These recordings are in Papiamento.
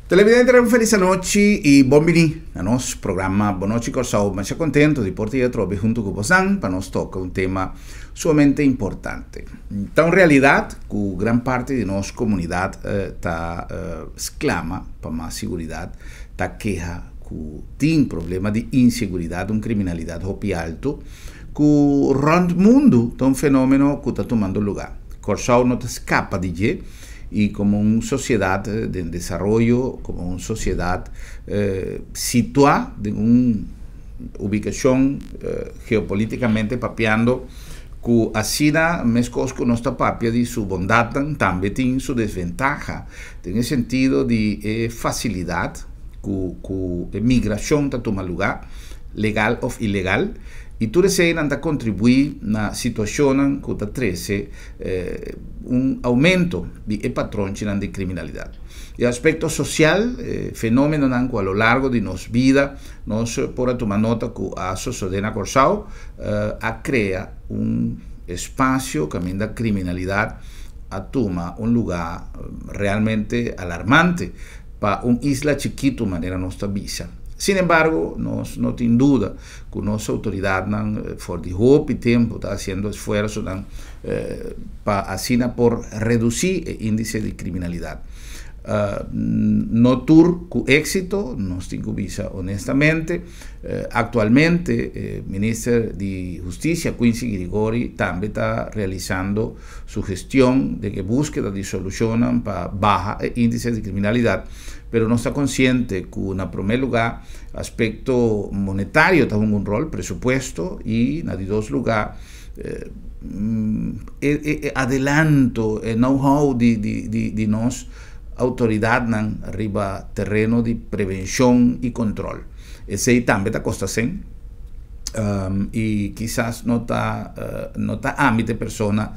Televidente, un felis anochi i bon biní na nos programa Bon Nochi Kòrsou. Masha kontentu di por ta atrobe huntu ku bosan pa nos toka un tema sumamente importante. Ta un realidat ku gran parti di nos komunidat ta sklama pa mas siguridat, ta keha ku tin problema di inseguridat, un kriminalidat hopi altu ku rònt mundu ta un fenómeno ku ta tumando lugá. Kòrsou no ta skapa di dje. I komo un sosiedat den desaroyo, komo un sosiedat situá den un ubikashon geopolítikamente papiando ku asina meskos ku nos ta papia di su bondatnan tambe tin su desventaha den e sentido di e fasilidat ku ku e migrashon ta tuma lugá, legal òf ilegal, i tur eseinan ta kontribuí na situashonnan ku ta trese un aumento di e patronchinan di kriminalidat. E aspekto sosial, e fenomenonan ku a lo largo di nos bida nos por a tuma nota ku a sosodé na Kòrsou, a krea un espasio kaminda kriminalidat a tuma un lugá realmente alarmante pa un isla chikitu manera nos ta bisa. Sin embargo, nos no tin duda ku nos outoridatnan for di hopi tempu ta hasiendo esfuersonan pa asina por redusí e índise di kriminalidat. No tur ku éksito, nos tin ku bisa honestamente. Aktualmente e minister di Hustisia, Quincy Girigorie, tambe ta realisando su gestion den e búskeda di solushonnan pa baha e índise di kriminalidat, pero nos ta konsiente ku na promé lugá Aspekto monetario ta hunga un ròl, presupuesto, i na di dos lugá e adelanto, e know-how di nos outoridatnan riba tereno di prevenshon i kontròl. Esei tambe ta kosta sen i kisas no ta no ta ami ta e persona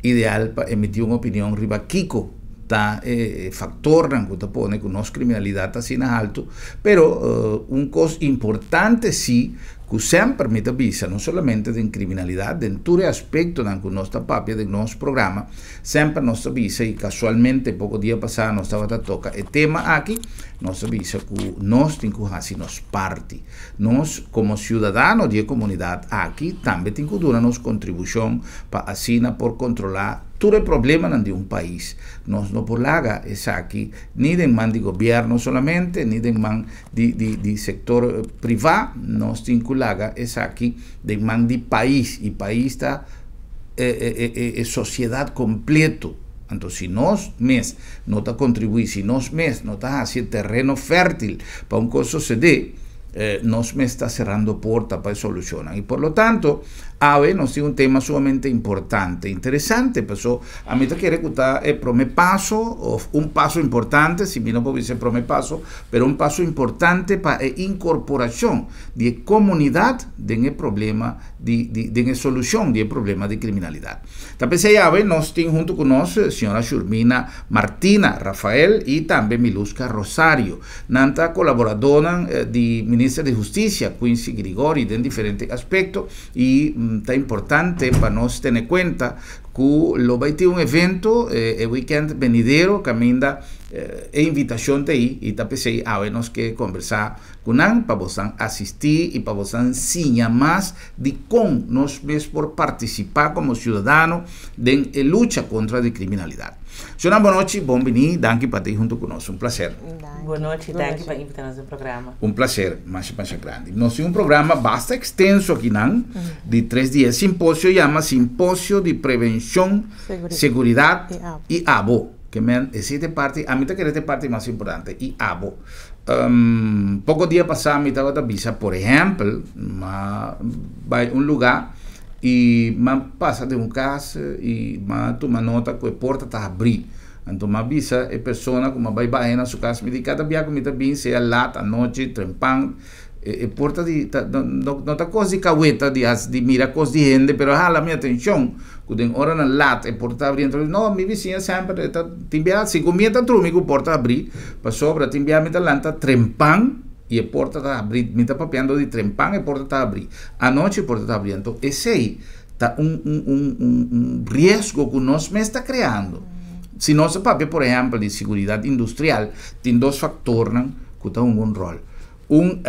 ideal pa emití un opinion riba kiko ta e faktornan ku ta pone ku nos kriminalidat ta asina haltu, pero un kos importante si ku semper mi ta bisa, no solamente den kriminalidat, den tur e aspektonan ku nos ta papia den nos programa, semper nos ta bisa i kasualmente poko dia pasá nos tabata toka e tema aki, nos ta bisa ku nos tin ku hasi nos parti. Nos komo siudadano di e komunidat aki tambe tin ku duna nos kontribushon pa asina por kontrolá Tur e problemanan di un pais, nos no por laga esaki ni den man di gobierno solamente, ni den man di di di sector priva, nos tin cu laga esaki den man di pais, y pais ta e e e e sociedad completo. Anto si nos mes no ta contribui, si nos mes no ta haci e terreno fertil pa un cos socede, nos mes ta cerrando porta pa e solucionnan. Y por lo tanto, Awe nos tin un tema sumamente importante, interesante, paso ami ta kere ku ta e prome paso of un paso importante, si mi no por bisa e prome paso, pero un paso importante pa e inkorporashon di e komunidat den e problema di di den e solushon di e problema di kriminalidat. Ta p'esei awe nos tin huntu ku nos señora Shurmina Martina Rafael i tambe Miluska Rosario. Nan ta kolaboradónan di Minister di Hustisia, Quincy Grigori, den diferente aspekto i ta importante pa nos tene kuenta ku lo bai tin un evento e wikènt benidero kaminda e invitashon ta ei i ta p'esei awe nos ke kombersá ku nan pa bosan asistí i pa bosan siña mas di kon nos mes por partisipá komo siudadano den e lucha kontra di kriminalidat. Señornan bonochi, bon bini, danki pa ta ei huntu ku nos, un plaser. Bonochi, danki pa invita nos den programa. Un plaser, masha masha grandi. Nos tin un programa basta extenso akinan, di tres dia. E simposio yama Simposio di Prevenshon, Seguridat i Abo. Ke men, esei ta e parti, ami ta kere ta e parti mas importante, i abo. Poko dia pasá mi tabata bisa, por ehèmpel, m'a bai un lugá i m'a pasa den un kas i m'a tuma nota ku e porta ta habrí. Anto m'a bisa e persona ku m'a bai bahe na su kas, mi di kada bia ku mi ta bin sea lat, anochi, trempan, e porta di ta no no ta kos di kaweta di hasi di mira kos di hende pero a hala mi atenshon ku den oranan lat e porta ta habrí. Anto mi di no mi bisiña semper e ta tin bia si ku mi e ta drumi ku porta habrí pasobra tin bia mi ta lanta trempan i e porta ta habrí mi ta papiando di trempan e porta ta habrí anochi e porta ta habrí anto esei ta un un un un un riesgo ku nos mes ta kreando. Si nos papia, por ehèmpel, di seguridat industrial, tin dos faktor ku ta hunga un ròl. Un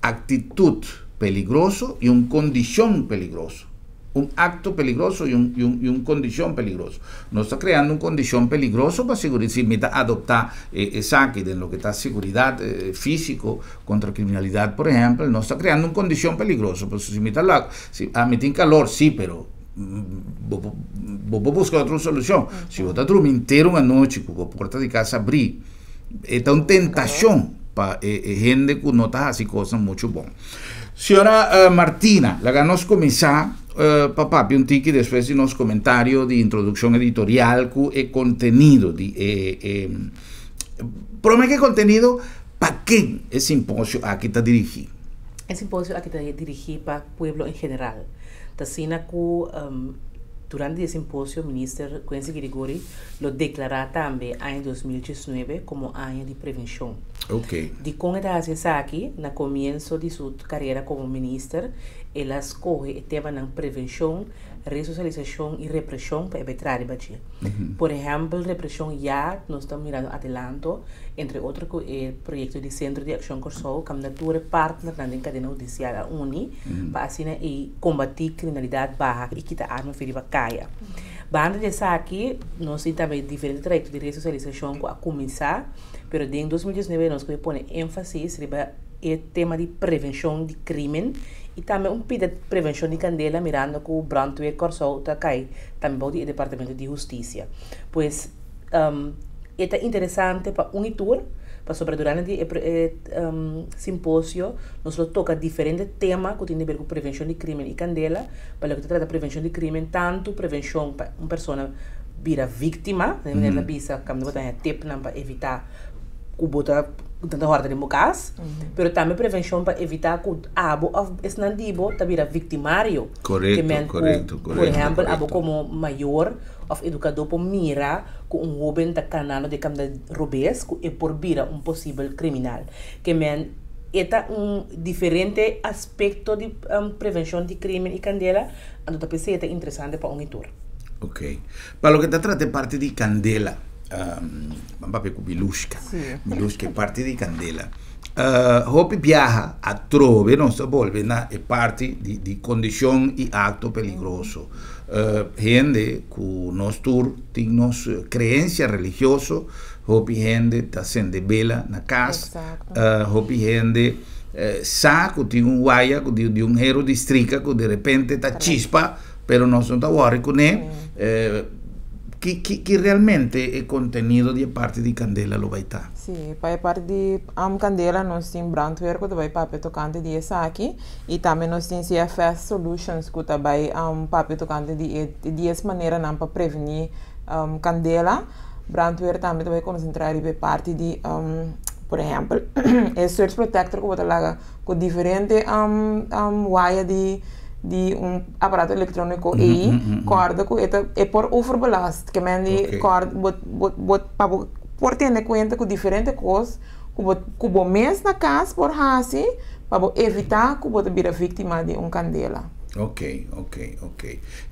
aktitut peligroso i un kondishon peligroso. Un akto peligroso i un kondishon peligroso. Nos ta kreando un kondishon peligroso pa seguridat. Si mi adoptá esaki den loke ta seguridat físiko kontra kriminalidat, por ehèmpel, nos ta kreando un kondishon peligroso. Pues, si mi ta la, si ami tin kalor, sí, pero bo buska otro solushon. Si bo ta drumi henter un anochi ku e porta di kas habrí, ta un tentashon pa hende ku no ta hasi kos muchu bon. Señora Martina, laga nos kuminsá pa papia un tiki despues di nos komentario di introdukshon editorial ku e kontenido di promé ku kontenido, pa ken e simposio aki ta dirigí? E simposio aki ta dirigí pa pueblo en general. Asina ku durante e simposio, Minister Quincy Girigorie lo deklará tambe aña 2019 komo aña di prevenshon. Di kon e ta aki, na komienso di su karera komo minister, el a skohe e tema di prevenshon, resosialisashon i represhon pa evitá dje. Por ehèmpel, represhon ya nos ta mirando adelanto, entre otro ku e proyekto di Sentro di Akshon Kòrsou, ku tur partner na kadena hudisial a uni, pa asina e kombatí kriminalidat, baha i kita arma for di kaya. Banda di esaki, nos tin tambe diferente trayekto di resosialisashon ku a kuminsá, pero den 2019 nos ke pone énfasis riba e tema di prevenshon di krímen i tambe un pida prevenshon di kandela, mirando ku Brandweer Kòrsou ta kai tambe di Departamento di Hustisia. Pues ta interesante pa un tur, pasobra durante e simposio nos lo toka diferente tema ku tin di ber ku prevenshon di krímen i kandela, pa loke ta trata prevenshon di krímen, tantu prevenshon pa un persona bira víktima, di manera bisa, kaminda bo ta tip pa evitá ku bo ta tanta hòrta den bo kas, pero tambe prevenshon pa evitá ku abo òf esnan di bo ta bira viktimario. Por ehèmpel, abo komo mayor òf edukadó por mira ku un hóben ta kanando den kaminda robes, ku e por bira un posibel kriminal. Ke men e ta un diferente aspekto di prevenshon di krímen i kandela, anto ta p'esei ta interesante pa un tur. Ok. Pa loke ta trata parti di kandela, ban papia ku Milushka. Milushka, parti di kandela. Hopi biaha atrobe nos ta bolbe na e parti di kondishon i akto peligroso. Hende ku nos tur tin nos kreensia religioso, hopi hende ta sende bela na kas, hopi hende sa ku tin un waya ku di un heru di strika ku di repente ta chispa, pero nos no ta worry kuné. Ki realmente e kontenido di parti di kandela lo bai ta? Sí, pa e parti di kandela nos tin brandweer ku ta bai papia tokante di esaki i tambe nos tin CFS Solutions ku ta bai papia tokante di e 10 maneranan pa prevení kandela. Brandweer tambe ta bai konsentrá riba e parti di, por ehèmpel, e surge protector ku bo ta laga ku diferente waya di un aparato elektróniko ei, kòrda ku e ta e por overbelast, ke men di kòrda bo bo bo pa bo por tene kuenta ku diferente kos ku bo mes na kas por hasi pa bo evitá ku bo ta bira víktima di un kandela. Ok.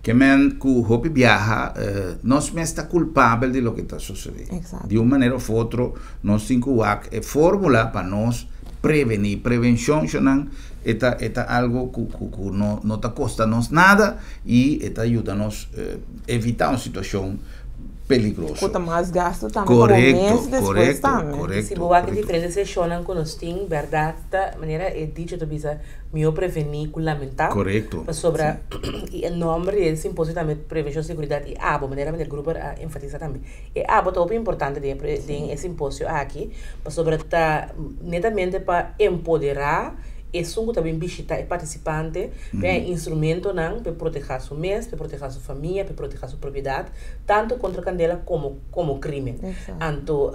Ke men ku hopi biaha, nos mes ta kulpabel di loke ta susedé. Di un manera òf otro, nos tin ku wak e fórmula pa nos prevení. Prevenshon, shonan, e ta algu ku no ta kosta nos nada i e ta yuda nos evitá un situashon peligroso. Ku ta mas gastu tambe pa bo mes despues tambe. Si bo wak diferente seshonnan ku nos tin, bèrdat ta manera e dicho ta bisa, mihó prevení ku lamentá. Pasobra e nòmber di e simposio tambe prevenshon, seguridat i abo, manera meneer Gruber a enfatisá tambe. E abo ta hopi importante den e simposio aki, pasobra ta netamente pa empoderá esun ku ta bin bishitá e partisipante, pa e instrumentonan pa protehá su mes, pa protehá su famia, pa protehá su propiedat, tantu kontra kandela komo krímen. Anto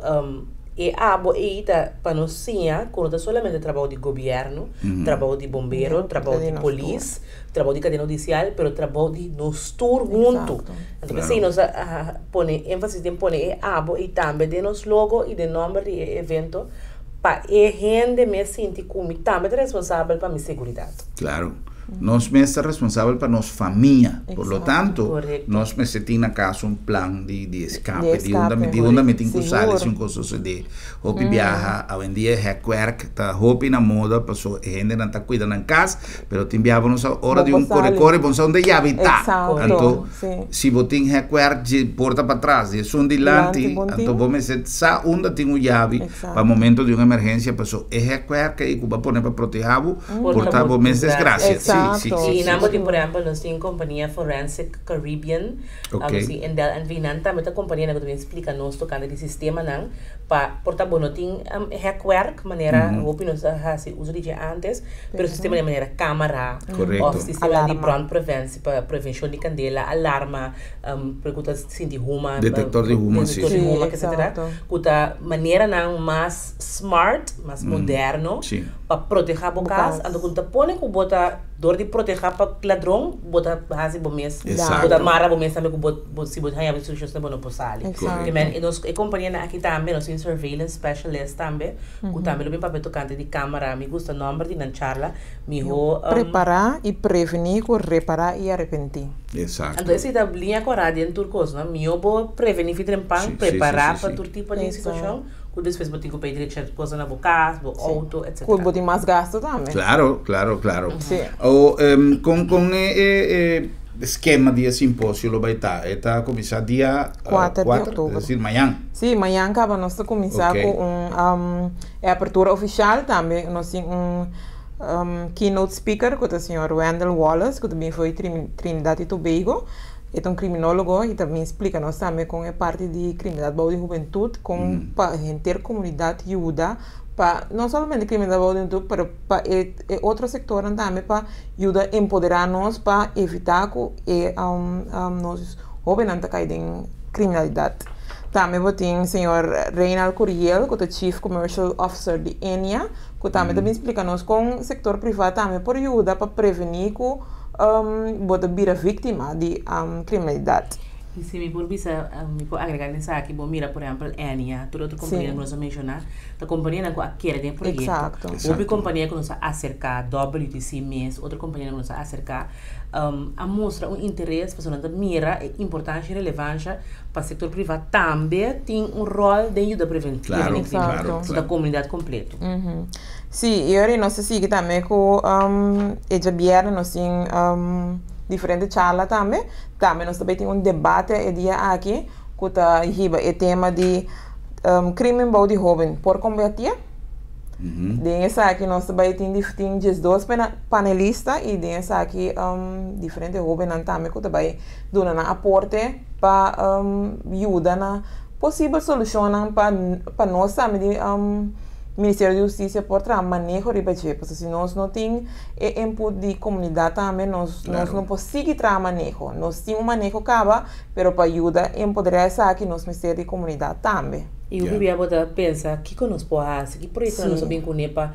e abo ei ta pa nos siña ku no ta solamente trabou di gobièrnu, trabou di bombero, trabou di polis, trabou di kadena hudisial, pero trabou di nos tur huntu. Anto p'esei nos a pone énfasis den pone e abo ei tambe den nos logo i den nòmber di e evento pa e hende mes sinti ku mi tambe ta responsabel pa mi seguridat. Claro. Nos mes ta responsabel pa nos famia. Por lo tanto, Korekto. nos mester tin na kas un plan di eskape, Di di unda eskape. di unda mi tin ku sali Sigur. si un kos sosodé. Hopi biaha, awendia e hekwerk ta hopi na moda paso e hendenan ta kuida nan kas, pero tin biaha bo no sa ora Bo di por un kore sali. kore bo no sa unda e yabi ta. Eksakto, Anto si. si bo tin hekwerk dje porta patras di esun dilanti, Dilanti bon anto tin. bo mester sa unda tin un yabi pa Eksakto. momento di un emergensia paso e hekwerk ei ku bo a pone pa protehá bo Por por ta ta bo bo mes desgrasia. desgrasia. Si, si, Eksakto. si, I si, nan bo si. tin, por ehèmpel, nos tin kompania Forensic Caribbean, Ok. nos tin Endel NV, nan tambe ta kompanianan ku ta bin splika nos tokante di sistemanan pa por ta bo no tin hekwerk manera hopi nos a hasi uso di dje antes, pero sistema di manera kamera Korekto. òf sistema di Alarma. brandpreventie pa prevenshon di kandela, alarma, pa ku ta sinti huma, Detektor di huma, si. detektor di Sí, huma, etcetera, eksakto. ku ta maneranan mas smart, mas moderno Sí. pa protehá bo Bo kas, kas. anto ku ta pone ku bo ta dor di protehá pa ladron, bo ta hasi bo mes, bo ta Exacto. mara bo mes tambe ku bo, bo si bo haña bo instrukshonsnan bo no por sali. Eksakto. Ke men e nos e kompanianan aki tambe, nos tin surveillance specialist tambe, ku tambe lo bin papia tokante di kamera. Mi gusta nòmber di nan charla, mihó Prepará i prevení ku repará i arepentí. Exacto. Anto esei ta liña kòrá den tur kos, no? Mihó bo prevení fi trempan, Sí, sí, sí, prepará sí, pa sí. tur tipo di Exacto. situashon, ku despues bo tin ku pei drecha kosnan na bo kas, bo outo, Ku etcetera. bo tin mas gasto tambe. Claro, claro, claro. Sí. O, kon kon e e e skema di e simposio lo bai ta? E ta kuminsá dia 4 di 4, òktober. es decir, mañan. Sí, mañan kaba nos ta kuminsá Ok. ku un e apertura ofishal. Tambe nos tin un keynote speaker ku ta señor Wendell Wallace ku ta bin for di Trinidad y Tobago. E ta un kriminólogo i ta bin splika nos tambe kon e parti di kriminalidat bou di hubentut, kon pa henter komunidat yuda pa no solamente kriminalidat bou di hubentut pero pa e e otro sektornan tambe pa yuda empoderá nos pa evitá ku e nos hóbennan ta kai den kriminalidat. Tambe bo tin señor Reynald Curiel ku ta Chief Commercial Officer di Ennia ku tambe ta bin splika nos kon sektor privá tambe por yuda pa prevení ku bo ta bira víktima di kriminalidat. I si mi por bisa, mi por agregá den esaki, bo mira por ehèmpel Ennia, tur otro kompanianan ku nos a menshoná, ta kompanianan ku a kere den e proyekto. Eksakto. Hopi kompania ku nos a aserká, WTC mes, otro kompanianan ku nos a aserká, a mustra un interes pasobra nan ta mira e importansha i relevansha pa sektor privá tambe tin un ròl den yuda prevení Klaro, krimen. klaro, So ta klaro. komunidat kompleto. Sí, i ora nos ta sigui tambe ku e djabièrnè nos tin diferente charla tambe. Tambe nos ta bai tin un debate e dia aki ku ta hiba e tema di krimen bou di hóben por kombertí. Den esaki nos ta bai tin tin 12 panelista i den esaki diferente hóbennan tambe ku ta bai duna nan aporte pa yuda na posibel solushonnan pa pa nos tambe di Ministerio di Hustisia por traha maneho riba dje, pasobra si nos no tin e input di komunidat tambe nos nos no por sigui traha maneho. Nos tin un maneho kaba, pero pa yuda empoderá esaki nos mester di komunidat tambe. I hopi bia bo ta pensa kiko nos por hasi, ki proyektonan nos a bin kuné pa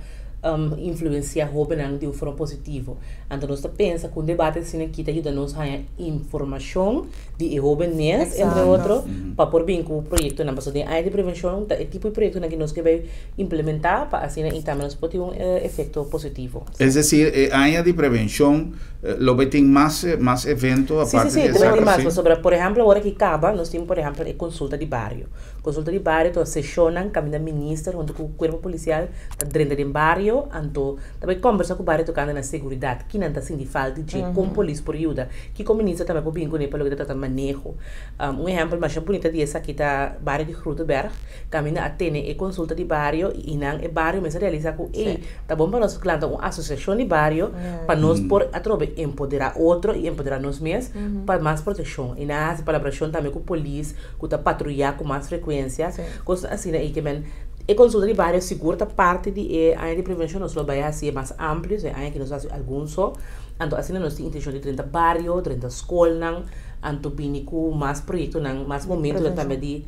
influensiá hóbennan di un forma positivo. Anto nos ta pensa ku un debate asina aki ta yuda nos haña informashon di e hóben mes, entre otro, pa por bin ku proyektonan. Pasobra den área di prevenshon ta e tipo di proyektonan ku nos ke bai implementá pa asina i tambe nos por tin un efekto positivo. Es desir, e aña di prevenshon lo bai tin mas mas evento Sí, aparte sí, di sí, ta bai esaki, tin mas. sí? Pasobra, por ehèmpel, ora ki kaba nos tin, por ehèmpel, e konsulta di bario. Konsulta di bario ta seshonnan kaminda minister huntu ku kuerpo polisial ta drenta den bario, anto ta bai kombersa ku bario tokante na seguridat, kinan ta sinti falta di dje, kon polis por yuda, kiko minister tambe por bin kuné pa loke ta trata maneho. Un ehèmpel masha bunita di esaki ta bario di Groteberg, kaminda a tene e konsulta di bario i nan e bario mester realisa ku ey, ta bon pa nos lanta un asosiashon di bario pa nos por atrobe empoderá otro i empoderá nos mes pa mas protekshon. I nan a hasi palabrashon tambe ku polis ku ta patruyá ku mas frekuensia, kosnan asina ei ke men e konsulta di bario sigur ta parti di e aña di prevenshon, nos lo bai hasi e mas amplio, e aña aki nos a hasi algun so, anto asina nos tin intenshon di drenta bario, drenta skolnan, anto bini ku mas proyektonan, mas momentonan tambe di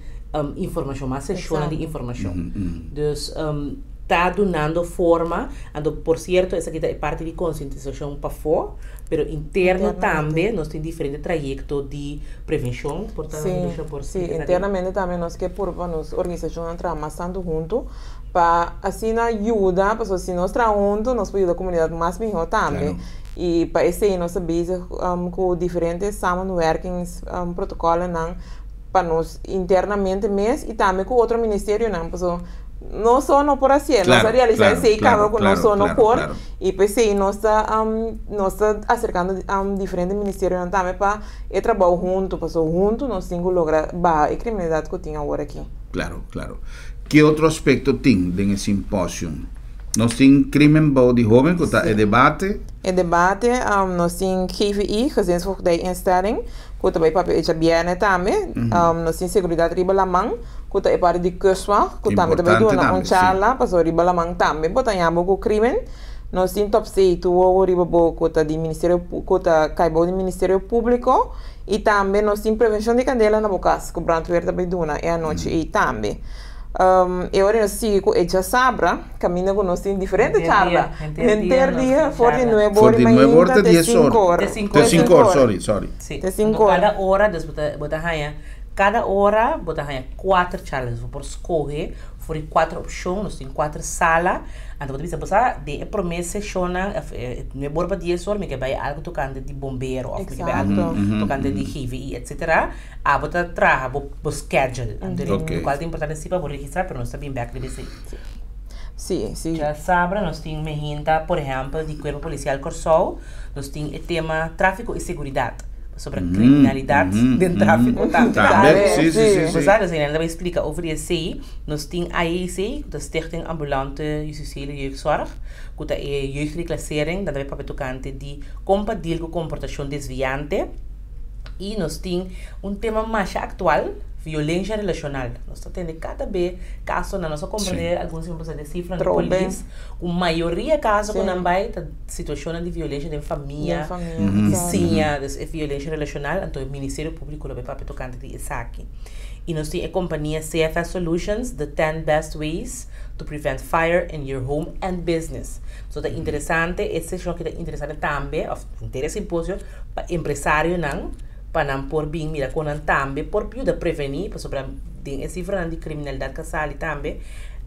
informashon, mas seshonnan di informashon. Dus ta dunando forma, anto por sierto esaki ta e parti di konsientisashon pafó, pero interno tambe nos tin diferente trayekto di prevenshon, por ta Sí, Lucia por sí, splika esaki. Internamente tambe nos ke purba nos organisashonnan traha mas tantu huntu pa asina yuda, pasobra si nos traha huntu nos por yuda komunidat mas mihó tambe. Claro. I pa esei nos ta bezig ku diferente samenwerkings protokòlnan pa nos internamente mes i tambe ku otro ministerionan, paso nos so no por hasié. Nos a realisá esei kaba ku nos so no por i p'esei nos ta nos ta aserkando diferente ministerionan tambe pa e trabou huntu, paso huntu nos tin ku logra baha e kriminalidat ku tin awor aki. Claro, claro. Ki otro aspekto tin den e simposium? Nos tin krimen bou di hoben ku ta e debate. E debate, nos tin GVI, Gezinsvoogdij Instelling, ku ta bai papia e djabièrnè tambe. Nos tin seguridat riba laman, ku ta e parti di Kustwacht, ku tambe ta bai duna un charla, pasobra riba laman tambe bo ta haña bo ku krimen. Nos tin Top C, tur wowo riba bo ku ta di Ministerio, ku ta kai bou di Ministerio Públiko. I tambe nos tin prevenshon di kandela na bo kas, ku brandweer ta bai duna e anochi ei tambe. E ora nos sigui ku e djasabra, kaminda ku nos tin diferente charla. Henter dia, for di nuebe ora di mainta te sinku ora. Te sinku ora, sorry, sorry. Te sinku ora. Kada ora, dus bo ta haña, kada ora bo ta haña kuater charla. Dus bo por skohe for di kuater opshon, nos tin kuater sala. Anto bo ta bisa, bo sa den e promé seshonnan, nuebe ora pa dies ora mi ke bai algu tokante di bombero òf mi ke bai algu tokante di GVI, etsetera. Abo ta traha bo bo schedule. Anto okay. Cual ta importante si pa bo registra, pero nos ta bin bek riba esei. Sí, sí. Ya sabra nos tin mehinta, por ehempel, di Cuerpo Policial Corsou, nos tin e tema tráfico y seguridad. Sobre kriminalidat den tráfico tambe. Tambe, sí, sí, sí. Bo sa, dus nan ta bai splika over di esei. Nos tin AJC, ku ta Stichting Ambulante Justitiële Jeugdzorg, ku ta e jeugdreclassering, nan ta bai papia tokante di kon pa deal ku komportashon desviante. I nos tin un tema masha aktual, violensha relashonal. Nos ta tende kada be kasonan, nos a komprende algun siman pasá den sifranan di polis, ku mayoria kaso ku nan bai ta situashonnan di violensha den famia, bisiña, dus e violensha relashonal, anto e Ministerio Públiko lo bai papia tokante di esaki. I nos tin e kompania CFS Solutions, The Ten Best Ways to Prevent Fire in Your Home and Business. So ta interesante, e seshon aki ta interesante tambe, òf henter e simposio, pa empresarionan pa nan por bin mira kon nan tambe por yuda prevení pasobra den e sifranan di kriminalidat ku a sali tambe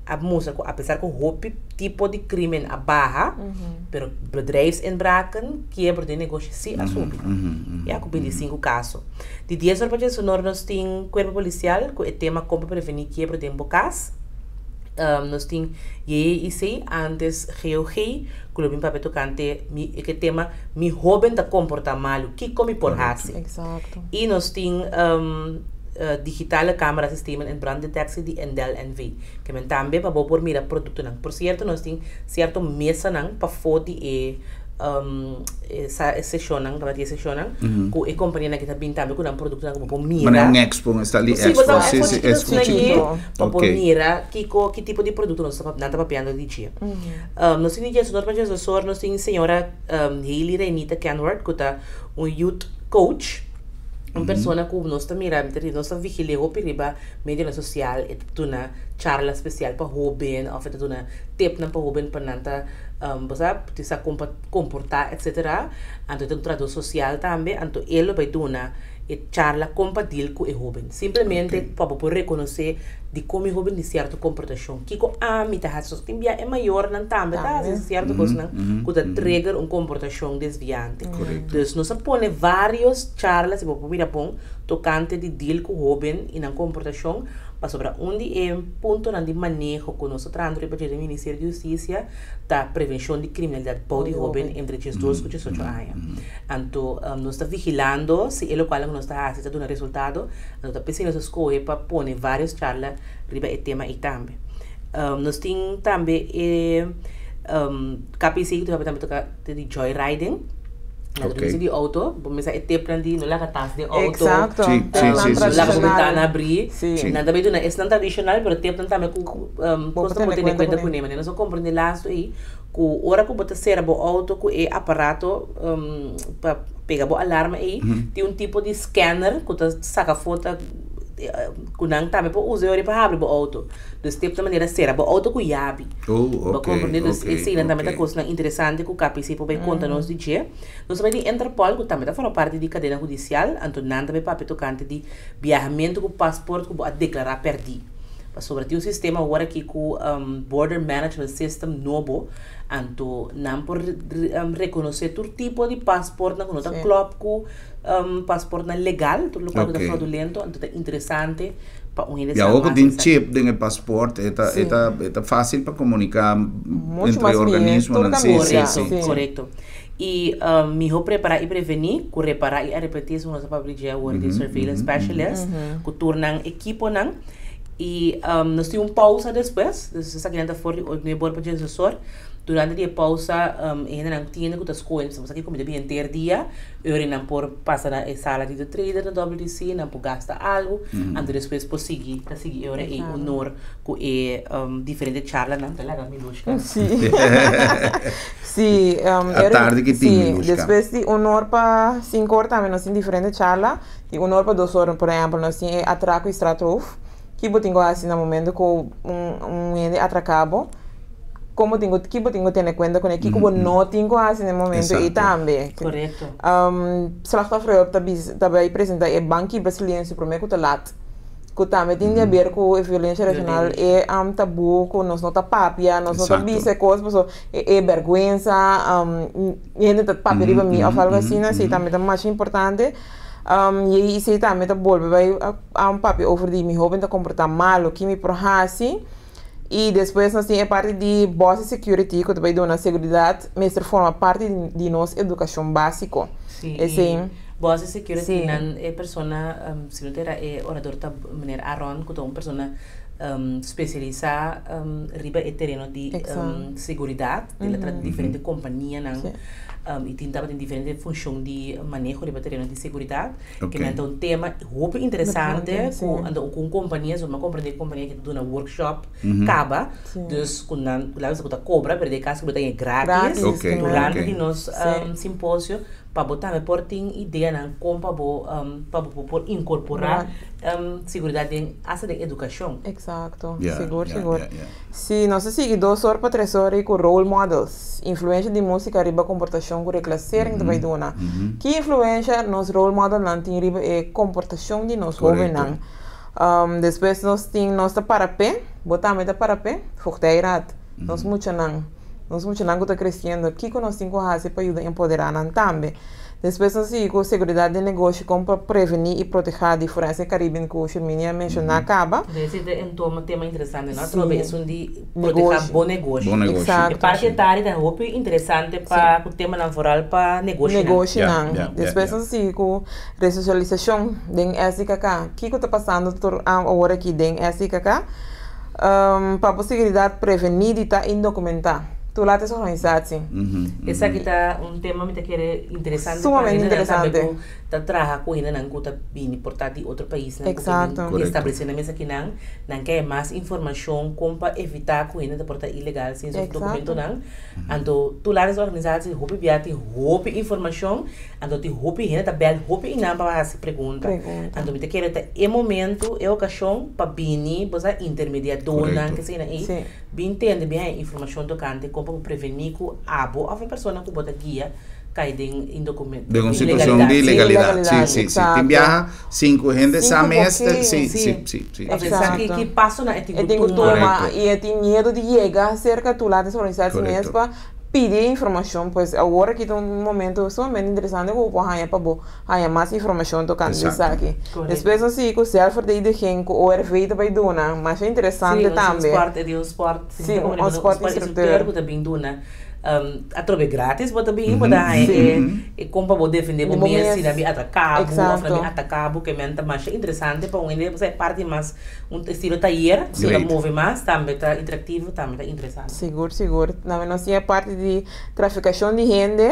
a mustra ku apesar ku hopi tipo di krimen a baha pero bedrijfsinbraken, kiebro den negoshi si a subi ya ku 25 kaso. Di dies ora pa diesunor nos tin kuerpo polisial ku e tema kon pa prevení kiebro den bo kas. Nos tin JJIC, antes GOG, ku lo bin papia tokante mi e ke tema mi hoben ta komportá malu, kiko mi por hasi? Exacto. I nos tin digitale camera systemen en branddetectie di Endel NV. Ke men tambe pa bo por mira produktonan. Por sierto nos tin sierto mesanan pafó di e e seshonnan, tabata di e seshonnan, ku e kompanianan aki ta bin tambe ku nan produktonan ku bo por mira. Manera un expo, un esta di expo. Sí, bo ta un Sí, expo sí, chikitu expo asina aki, chikitu. pa por Ok. mira kiko, ki tipo di produkto nos ta, nan ta papiando di dje. Nos tin di djesdor pa djesdosor nos tin señora Hailey Reinita Kenward ku ta un youth coach, un persona ku nos ta mira, nos ta vigil'é hopi riba medionan sosial, e ta duna charla spesial pa hoben òf e ta duna tipnan pa hoben pa nan ta bo sa, tin sa kon pa komportá etsetera. Anto e ta un trahadó sosial tambe, anto e lo bai duna e charla kon pa deal ku e hoben. Simplemente pa bo por rekonosé dikon mi hoben tin sierto komportashon, kiko ami ta hasi. Tin bia e mayornan tambe ta hasi sierto kosnan ku ta trigger un komportashon desviante. Dus nos a pone vários charla, si bo por mira bon, tokante di deal ku hoben i nan komportashon, pasobra un di e puntonan di maneho ku nos ta trahando riba dje den Ministerio di Hustisia ta prevenshon di kriminalidat bou di hoben entre 12 ku 18 aña. Anto nos ta vigilando si e lokual ku nos ta hasi ta duna resultado, anto ta p'esei nos a skohe pa pone vários charla riba e tema ei tambe. Nos tin tambe e KPC ku ta papia tambe toka di joyriding, na conduci di outo, bo mester e tepnan di no laga tas den outo, no laga bo bentana abrí, nan ta bai duna esnan tradishonal pero tepnan tambe ku kos ta bo tene kuenta kuné, manera nos a komprende lastu ei. Ku ora ku bo ta sera bo outo ku e aparato pa pega bo alarma ei, tin un tipo di scanner ku ta saka foto ku nan tambe por usa e ora pa habri bo outo. Dus tep ta manera sera bo outo ku yabi. Bo komprende? Dus eseinan tambe ta kosnan interesante ku KPC por bai konta nos di dje. Nos ta bai di Interpol ku tambe ta forma parti di kadena hudisial, anto nan ta bai papia tokante di biahamentu ku pasport ku bo a deklará pèrdí. Pasobra tin un sistema awor aki ku Border Management System nobo, anto nan por rekonosé tur tipo di pasportnan ku no ta klòp ku pasportnan legal, tur lokual ku ta fraudulento, anto ta interesante pa un hende sa mas. I awor ku tin chip den e pasport e ta e ta e ta fásil pa komuniká entre organismonan. Korekto, korekto. I mihó prepará i prevení ku repará i arepentí, segun nos a papia di dje awor di surveillance specialist ku tur nan ekiponan. I nos tin un pausa despues, dus esakinan ta for di nuebe or pa diesdos or. Durante di e pausa e hendenan tin hende ku ta skohe, nos aki kumida bin henter dia, e ora nan por pasa na e sala di de trader na WTC, nan por gasta algu, anto despues por sigui, ta sigui e ora ei honor ku e diferente charlanan. Ta laga Milushka. Sí. Sí, A tardi ki tin Milushka. Despues di un or pa sinku or tambe nos tin diferente charla. Di un or pa dos or, por ehempel, nos tin e atraco y straatroof. Ki bo tin ku hasi na momento ku un hende atraká bo? Kon bo tin ku, ki bo tin ku tene kuenta kuné? Kiko bo no tin ku hasi na e momento ei tambe? Korekto. Slachtofferhulp ta bisa, ta bai presentá e Ban Kibra Silencio promé ku ta lat, ku tambe tin di aber ku e violensia regional, e tabú ku nos no ta papia, nos no ta bisa e kos pasobra e bèrgwensa, hende ta papia riba mi òf algu asina, esei tambe ta masha importante. I esei tambe ta bolbe bai papia over di mi hoben ta komportá malu, ki mi por hasi. I despues nos tin e parti di Bossy Security ku ta bai duna seguridat mester forma parti di nos edukashon básiko. Sí, i Bossy Security nan e persona, si no ta era e orador ta meneer Aron ku ta un persona spesialisá riba e tereno di seguridat, el a traha diferente kompanianan. I tin tabatin diferente funshon di maneho riba tereno di seguridat. Ke men ta un tema hopi interesante ku anto ku un kompania, so mi a komprende ku kompania ke ta duna workshop kaba, dus ku nan ku laga bisa ku ta kobra pero den e kaso ku bo ta haña gratis durante di nos simposio pa bo tambe por tin ideanan kon pa bo pa bo por inkorporá seguridat den asta den edukashon. Eksakto, sigur sigur. Si nos a sigui dos or pa tres or ei ku role models, influensha di músika riba komportashon ku reklasering ta bai duna. Ki influensha nos role modelnan tin riba e komportashon di nos hóbennan? Despues nos tin nos ta para p'e, bo tambe ta para p'e, Voogdijraad, nos muchanan, nos muchanan ku ta kresiendo, kiko nos tin ku hasi pa yuda empoderá nan tambe? Despues nos sigui ku seguridat den negoshi kon pa prevení i protehá di Forensic Caribbean ku Sherminia a menshoná kaba. Esei ta un tema interesante, no? Atrobe esun di protehá bo negoshi. Bo negoshi. E parti etari ta hopi interesante pa ku temanan vooral pa negoshinan. Negoshinan. Despues nos sigui ku resosialisashon den SDKK. Kiko ta pasando tur awor aki den SDKK? Pa bo seguridat prevení di ta indokumentá. Tur laat es organisatie. Esaki ta un tema mi ta kere interesante pa Sumamente hendenan tambe interesante. ku ta traha ku hendenan ku ta bini por ta di otro paisnan ku ke bin establesé nan mes akinan. Nan ke mas informashon kon pa evitá ku hende ta por ta ilegal sin su dokumentonan. Anto tur laat es organisatie hopi bia tin hopi informashon, anto tin hopi hende ta bèl hopi inan pa hasi pregunta. Anto mi ta kere ta e momento, e okashon pa bini bo sa intermediadornan kesei nan ei. Bin tende bin haña informashon tokante kon pa bo prevení ku abo òf e persona ku bo ta guia kai den indokument, Den un situashon di ilegalidat. ilegalidat. Sí, sí, sí. Tin biaha sinku hende sa mes ta, sí, sí, sí, sí. Òf e sa ki ki pasonan e tin E ku tin ku tuma. tuma i e tin miedu di yega serka tu laat es organisatie mes pa pidi e informashon. Pues awor aki ta un momento sumamente interesante ku bo por haña pa bo haña mas informashon tokante di esaki. Despues nos sigui ku zelfverdediging ku ORV ta bai duna, masha interesante tambe. Sí, un sport, di un sport, sí, un sport instructeur ku ta bin duna. Atrobe gratis bo ta bin, bo ta haña e kon pa bo defende bo mes si nan bin atraká bo òf nan bin ataká bo, ke men ta masha interesante pa un hende, pasobra e parti mas un estilo tayer, ku ta move mas, tambe ta interaktivo, tambe ta interesante. Sigur, sigur. Tambe nos tin e parti di Trafikashon di hende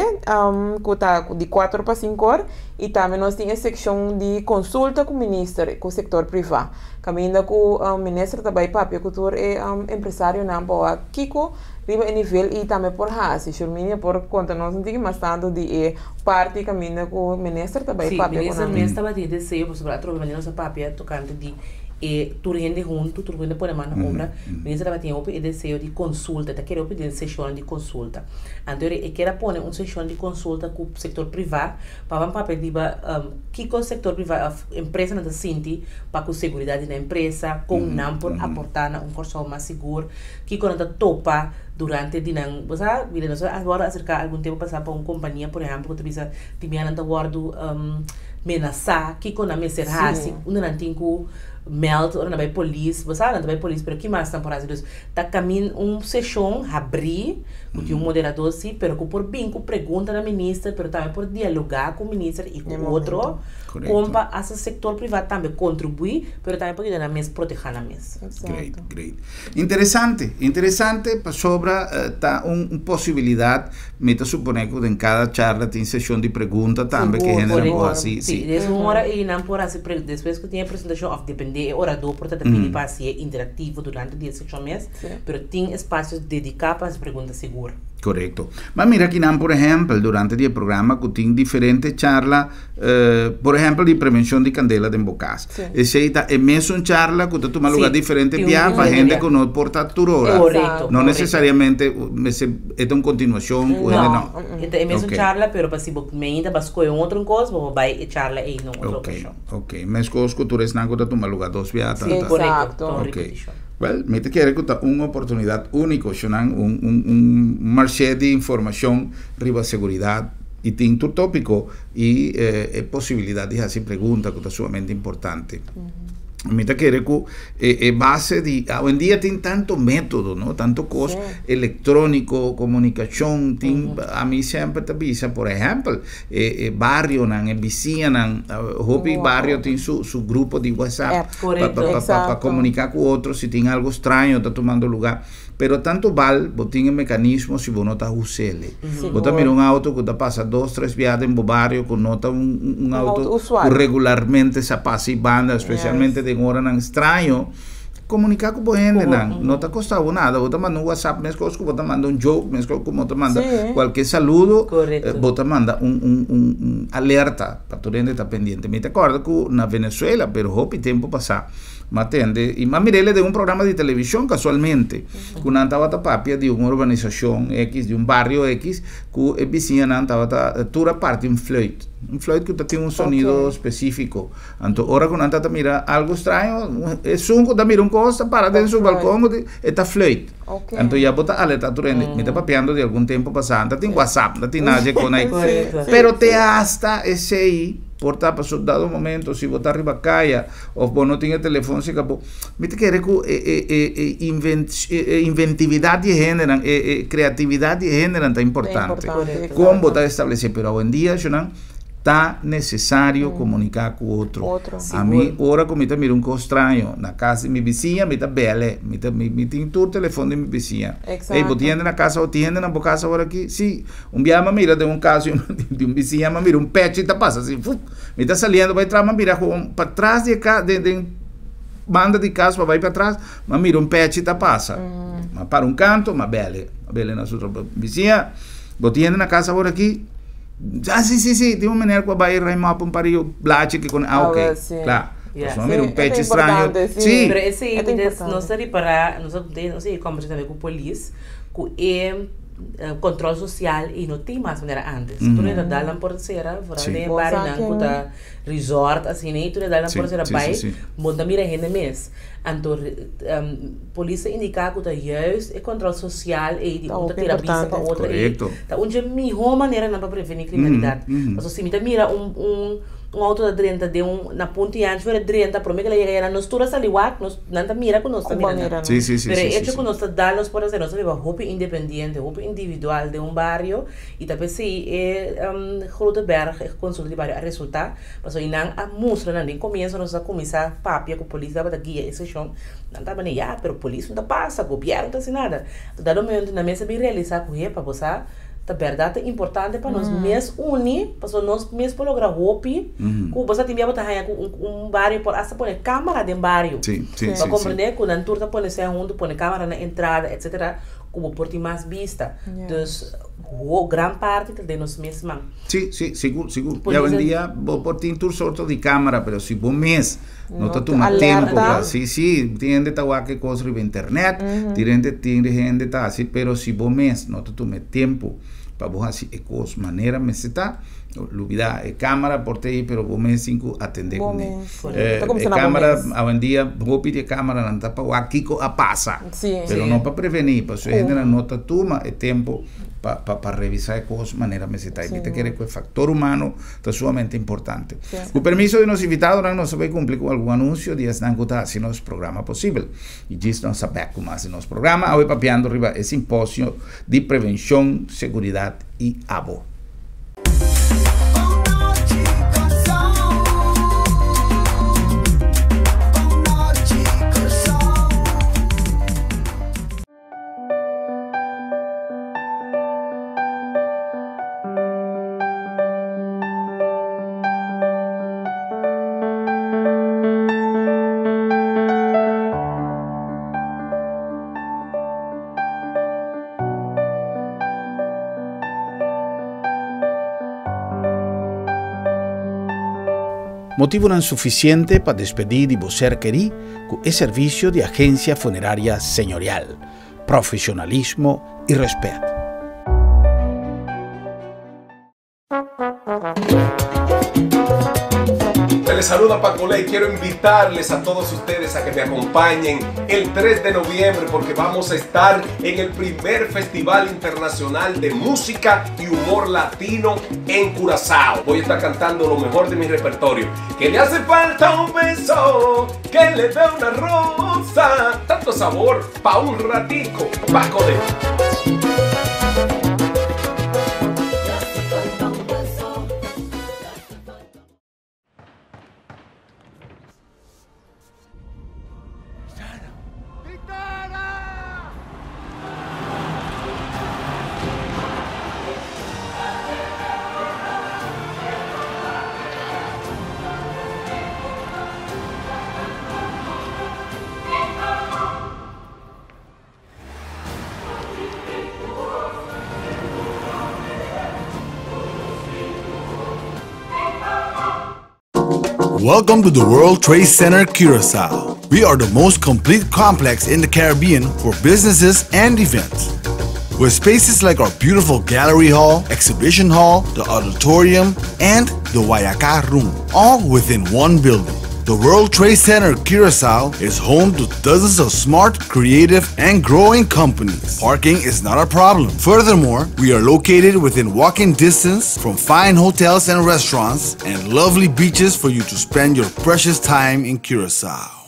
ku ta di kuater pa sinku or i tambe nos tin e sekshon di konsulta ku minister ku sektor privá kaminda ku minister ta bai papia ku tur e empresarionan pa wak kiko riba e nivel i tambe por hasi. Shurminia por konta nos un tiki mas tantu di e parti kaminda ku minister ta bai Sí, papia ku minister nan. mes tabatin e deseo pasobra atrobe manera nos a papia tokante di. E tur hende huntu, tur hende pone man na obra. Minister tabatin hopi e deseo di konsulta, e ta kere hopi den seshonnan di konsulta. Anto e kier a pone un seshon di konsulta ku sektor privá pa ban papia riba kiko sektor privá òf empresanan ta sinti pa ku seguridat di nan empresa, kon nan por aportá na un Kòrsou mas sigur, kiko nan ta topa durante di nan, bo sa, mira nos a wòrdu aserká algun tempu pasá pa un kompania por ehèmpel ku ta bisa di mia nan ta wòrdu menasá, kiko nan mester hasi, unda nan tin ku mèld ora nan bai polis, bo sa nan ta bai polis pero ki mas nan por hasi, dus ta kamin un seshon habrí ku tin un moderadó si pero ku por bin ku pregunta na minister pero tambe por dialogá ku minister i ku otro kon pa hasta sektor privá tambe kontribuí pero tambe por yuda nan mes protehá nan mes. Great, great. Interesante, interesante pasobra ta un posibilidad, mi ta supone cu den cada charla tin sesion di pregunta tambe cu hende nan por haci. Si, des un ora ey nan por haci pre, despues cu tin e presentacion of depende e orador por ta ta pidi pa haci e interactivo durante di e sesion mes, pero tin espacio dedica pa haci pregunta sigur. Corecto. Ma mira kinan por ehempel durante di e programa cu tin diferente charla Por ehempel di prevencion di candela den bo cas. Esey ta e mesun charla cu ta tuma lugar diferente bia pa hende cu no por ta tur ora. No necesariamente mester e ta un continuacion cu hende no. E ta e mesun charla pero pa si bo meinta ba scoge un otro cos bo por bay e charla ey na un otro ocasion. Ok, mescos cu tur esnan cu ta tuma lugar dos bia ta. Corecto, ta un repeticion. Well, mi ta kere cu ta un oportunidad unico, Shunan, un marché di informacion riba seguridad. I tin tur tópiko i e posibilidat di hasi pregunta ku ta sumamente importante. Mi ta kere ku e base di awendia tin tanto método, no? Tanto kos elektróniko, komunikashon, tin ami semper ta bisa, por ehèmpel, e barionan, e bisiñanan, hopi bario tin su su grupo di WhatsApp pa komuniká ku otro si tin algo straño ta tumando lugá. Pero tanto bal bo tin e mecanismo si bo no ta husele. Bo ta mira un auto cu ta pasa dos, tres bia den bo bario cu no ta un auto cu regularmente sa pasa y banda, especialmente den oranan straño. Comunica cu bo hendenan. No ta costa bo nada. Bo ta manda un WhatsApp mescos cu bo ta manda un joke, mescos cu bo ta manda cualkier saludo, bo ta manda un alerta pa tur hende ta pendiente. Mi ta corda cu na Venezuela, pero hopi tempo pasa, M'a tende i m'a mir'el den un programa di televishon kasualmente, ku nan tabata papia di un urbanisashon ekis, di un bario ekis, ku e bisiñanan tabata tur a parti un fluit. Un fluit ku ta tin un sonido spesífiko. Anto ora ku nan tabata mira algu straño, esun ku ta mira un kos ta para den su balkon e ta fluit. Anto ya bo ta alertá tur hende. Mi ta papiando di algun tempu pasá. No ta tin whatsapp, no ta tin nada dje kon ei. Pero te asta esei por ta pasobra dado momento si bo ta riba kaya, Of bo no tin e telefon si ka bo. Mi ta kere ku e e e e invent e inventividat di e hendenan, e e kreatividat di e hendenan ta importante. Kon bo ta establesé, pero awendia shunan ta nesesario komuniká ku otro. Ami ora ku mi ta mira un kos straño na kas di mi bisiña mi ta bèl'e, mi ta mi mi tin tur telefon di mi bisiña. Ey bo tin hende na kas awo, tin hende na bo kas awor aki? Si. Un biaha mi a mira den un kas di un bisiña mi a mira un pechi ta pasa asi, fup. Mi ta saliendo bai tras, m'a mira gewoon patras di e cas, den, den banda di cas pa bai patras, m'a mira un pechi ta pasa. M'a para un canto, m'a bele, m'a bele na su tropa. Bisiña, bo tin hende na cas awor aki? Ah, si, si, si, tin un meneer cu a bai ruim op un par di blachi ki con, ah, ok, kla. Pasobra m'a mira un pechi straño. Si. Pero esey, nos ta ripara, nos ta, nos a yega combersa tambe cu polis, cu e. Control social y no tin mas manera antes. Tur e dal nan por cera, vooral den e barionan cu ta resort asina y tur e dal nan por cera bay, bo no ta mira hende mes. Anto polis ta indica cu ta juist e control social ey di un ta tira bista pa otro ey ta un dje miho maneranan pa preveni criminalidad. Pasobra si mi ta mira un un auto ta drenta den un na punto y ancho e drenta prome cu el a yega ayá nos tur a sali wak nos nan ta mira cu nos ta mira nan pero e hecho cu nos ta dal nos por hacer nos ta biba hopi independiente hopi individual den un bario y ta pesey e grote berg e consulta di bario a resulta pasobra y nan a mustra nan den comienzo nos a cuminsa papia cu polis tabata guia e sesion nan tabata ya pero polis no ta pasa gobierno no ta haci nada dado momento nan mes a bin realisa cu hepa bo sa Ta bèrdat ta importante pa nos mes uni, pasobra nos mes por logra hopi ku bo sa tin bia bo ta haña ku un bario por asta pone kámara den bario. Bo a komprendé ku nan tur ta pone sèn huntu, pone kámara na entrada etsetera. Ku bo por tin mas bista. Dus ho gran parti ta den nos mes man. Sí, sí, sigur, sigur. Y awendia bo por tin tur sorto di camera, pero si bo mes no ta tuma tempo pa, sí, sí, tin hende ta wak e kos riba internet, tin hende, tin hende ta hasi, pero si bo mes no ta tuma e tempo pa bo hasi e kos manera mester ta, Lubida e camera por ta ei pero bo mes tin cu atende Bo cu ne. mes. Ta E cuminsa na bo camera mes. awendia hopi di e cameranan ta pa wak kico a pasa. Sí. Pero no pa preveni pasobra Cu. hendenan no ta tuma e tempo pa pa pa revisa e cos manera mester ta. Y mi ta kere cu e factor humano ta sumamente importante. Sí. Cu permiso di nos invitadonan nos ta bay cumpli cu algun anuncio di esnan cu ta haci nos programa posibel. Y djis nos ta bek cu mas di nos programa awe papiando riba e simposio di prevencion, seguridad y abo. Motibunan sufisiente pa despedí di bo ser kerí ku e servisio di Agencia Funeraria Señorial. Profesionalismo i rèspèt. Les saluda Paco Ley. Quiero invitarles a todos ustedes a que me acompañen el 3 de noviembre porque vamos a estar en el primer Festival Internacional de Música y Humor Latino en Curazao. Voy a estar cantando lo mejor de mi repertorio. Que le hace falta un beso, que le dé una rosa. Tanto sabor pa un ratico. Paco Ley. Welcome to the World Trade Center Curacao. We are the most complete complex in the Caribbean for businesses and events. With spaces like our beautiful gallery hall, exhibition hall, the auditorium, and the Wayaka Room, all within one building. The World Trade Center Curacao is home to dozens of smart, creative, and growing companies. Parking is not a problem. Furthermore, we are located within walking distance from fine hotels and restaurants and lovely beaches for you to spend your precious time in Curacao.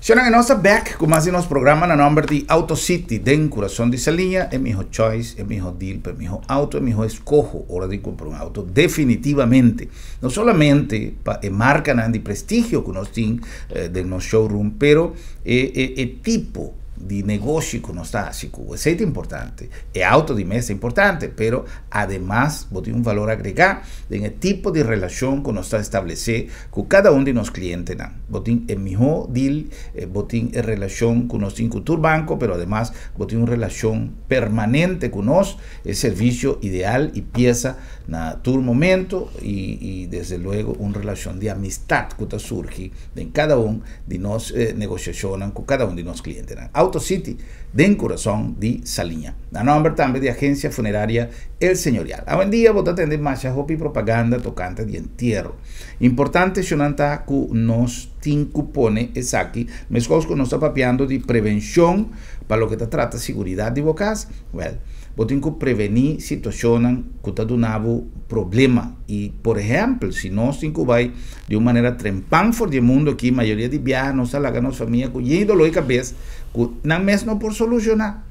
Shona e nos ta bek ku mas di nos programa na nomber di Auto City den Kurason di Saliña, e miho choice, e miho deal pa e miho auto, e miho eskoho ora di kumpra un auto definitivamente. No solamente pa e markanan di prestigio ku nos tin den nos showroom, pero e e e tipo di negoshi ku nos ta hasi ku esei ta importante. E auto di mes ta importante, pero ademas bo tin un valor agregá den e tipo di relashon ku nos ta establesé ku kada un di nos klientenan. Bo tin e mihó deal, bo tin e relashon ku nos tin ku tur banko, pero ademas bo tin un relashon permanente ku nos, e servisio ideal i piesa na tur momento i i desde luego un relashon di amistat ku ta surgi den kada un di nos negosiashonnan ku kada un di nos klientenan. Auto City den kurason di Saliña. Na nòmber tambe di Agencia Funeraria El Señorial. Awendia bo ta tende masha hopi propaganda tokante di entiero. Importante shonnan ta ku nos tin ku pone esaki meskos ku nos ta papiando di prevenshon pa loke ta trata siguridat di bo kas, wèl, bo tin ku prevení situashonnan ku ta duna bo problema. I por ehèmpel, si nos tin ku bai di un manera trempan for di e mundu aki, mayoria di biaha nos ta laga nos famia ku yen doló di kabes ku nan mes no por solushoná.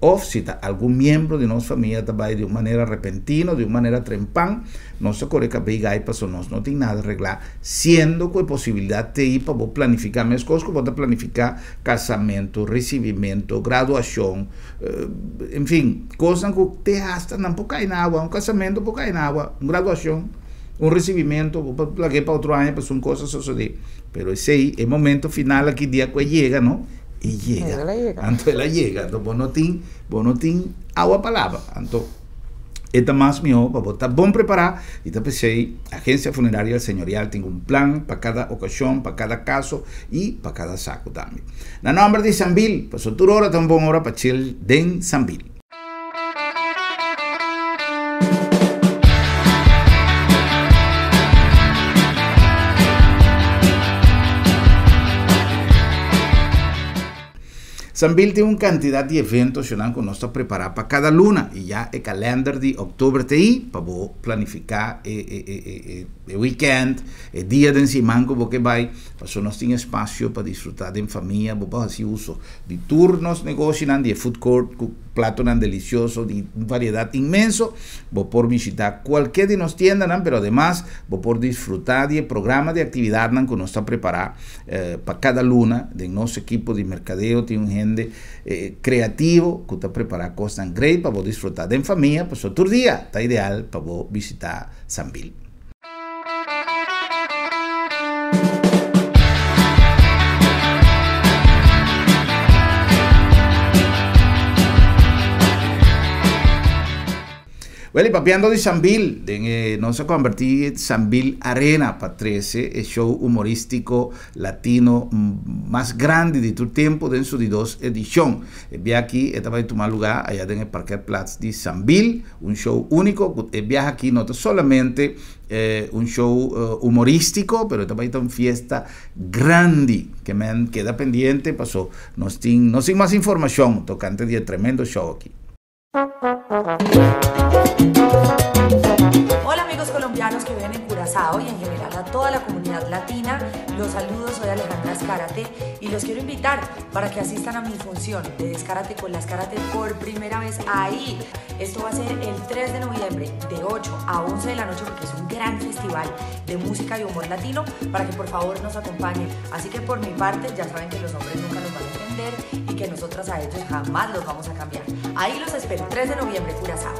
Òf si ta algun miembro di nos famia ta bai di un manera repentino, di un manera trempan, nos ta kore kabei gai paso nos no tin nada reglá, siendo ku e posibilidat t'ei pa bo planifiká meskos ku bo ta planifiká kasamentu, risibimentu, graduashon, en fin, kosnan ku te hasta nan por kai na awa, un kasamentu por kai na awa, un graduashon, un risibimentu, bo por lag'é pa otro aña pasobra un kos a sosodé. Pero esei, e momento final aki dia ku e yega, no? E yega. El a yega. Anto el a yega. Anto bo no tin, bo no tin awa pa laba. Anto e ta mas mihó pa bo ta bon prepará i ta p'esei Agencia Funeraria El Señorial tin un plan pa kada okashon, pa kada kaso i pa kada saku tambe. Na nòmber di Sambil, pasobra tur ora ta un bon ora pa chill den Sambil. Sambil tin un kantidat di eventonan ku nos ta prepará pa kada luna i ya e kalènder di òktober ta ei pa bo planifiká e wikènt, e dia den siman ku bo ke bai, pasobra nos tin espasio pa disfrutá den famia, bo por hasi uso di tur nos negoshinan di e food court ku platonan delicioso di un variedad inmenso. Bo por bishita cualkier di nos tiendanan, pero ademas bo por disfruta di e programa di actividadnan cu nos ta prepara pa cada luna. Den nos ekipo di mercadeo tin un hende creativo cu ta prepara cosnan great pa bo disfruta den famia, pasobra tur dia ta ideal pa bo bishita Sambil. Wel, y papiando di Sambil, den e, nos a converti Sambil Arena pa trece e show humoristico latino mas grandi di tur tempo den su di dos edicion. E bia aki e ta bay tuma lugar aya den e parkeerplaats di Sambil, un show unico cu e biaha aki no ta solamente un show humoristico, pero e ta bay ta un fiesta grandi ke men keda pendiente paso nos tin nos tin mas informacion tocante di e tremendo show aki. Hola amigos colombianos que viven en Curazao y en general a toda la comunidad latina, los saludo, soy Alejandra Escárate y los quiero invitar para que asistan a mi función de Descárate con las Escárate por primera vez ahí. Esto va a ser el 3 de noviembre de 8 a 11 de la noche porque es un gran festival de música y humor latino para que por favor nos acompañen. Así que por mi parte ya saben que los hombres nunca nos van a entender y que nosotras a ellos jamás los vamos a cambiar. Ahí los espero, 3 de noviembre, Curazao.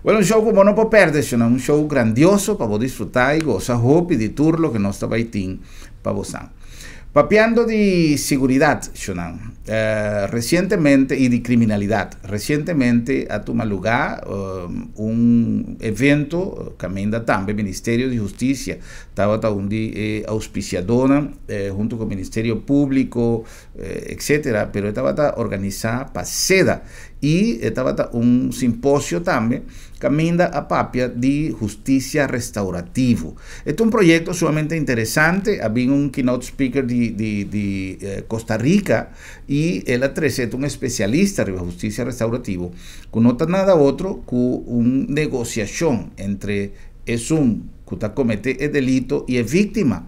Bueno, un show ku bo no por pèrdè, sino un show grandioso pa bo disfrutá i gosa hopi di tur loke nos ta bai tin pa bosan. Papiando di siguridat, shunan, resientemente i di kriminalidat, resientemente a tuma lugá un evento kaminda tambe Ministerio di Hustisia tabata un di e auspisiadónan huntu ku Ministerio Públiko, etcetera, pero e tabata organisá pa seda i e tabata un simposio tambe kaminda a papia di hustisia restaurativo. E ta un proyekto sumamente interesante, a bin un keynote speaker di di di Costa Rica i el a trese, e ta un espesialista riba hustisia restaurativo, ku no ta nada otro ku un negosiashon entre esun ku ta kometé e delito i e víktima.